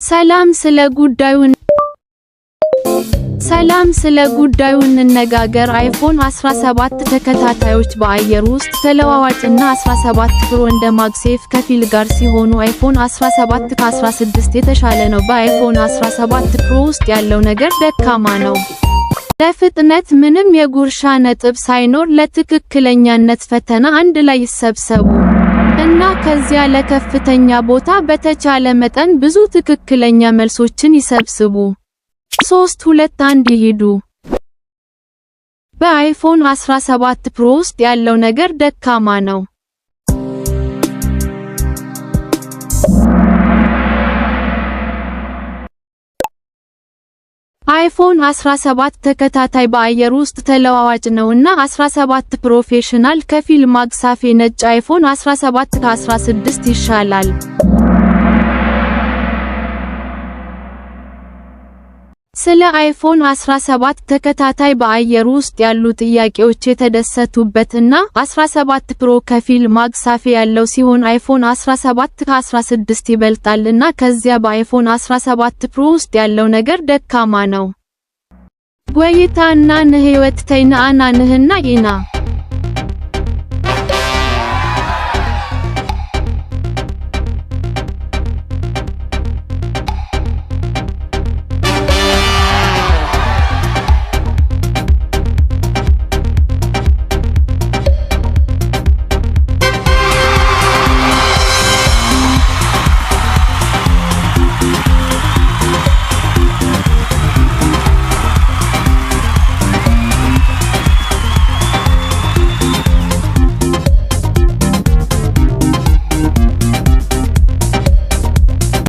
ሰላም ስለ ጉዳዩ ሰላም ስለ ጉዳዩ እንነጋገር። አይፎን 17 ተከታታዮች በአየር ውስጥ ተለዋዋጭ እና 17 ፕሮ እንደ ማግሴፍ ከፊል ጋር ሲሆኑ አይፎን 17 ከ16 የተሻለ ነው። በአይፎን 17 ፕሮ ውስጥ ያለው ነገር ደካማ ነው። ለፍጥነት ምንም የጉርሻ ነጥብ ሳይኖር ለትክክለኛነት ፈተና አንድ ላይ ይሰብሰቡ እና ከዚያ ለከፍተኛ ቦታ በተቻለ መጠን ብዙ ትክክለኛ መልሶችን ይሰብስቡ። 3፣ 2፣ 1፣ ይሂዱ። በአይፎን 17 ፕሮ ውስጥ ያለው ነገር ደካማ ነው። አይፎን 17 ተከታታይ በአየር ውስጥ ተለዋዋጭ ነው እና 17 ፕሮፌሽናል ከፊል ማግሳፌ ነጭ አይፎን 17 ከ16 ይሻላል። ስለ አይፎን 17 ተከታታይ በአየር ውስጥ ያሉ ጥያቄዎች የተደሰቱበት እና 17 ፕሮ ከፊል ማግሳፌ ያለው ሲሆን አይፎን 17 ከ16 ይበልጣል እና ከዚያ በአይፎን 17 ፕሮ ውስጥ ያለው ነገር ደካማ ነው። ጎይታና ንህይወት ተይናአና ንህና ኢና።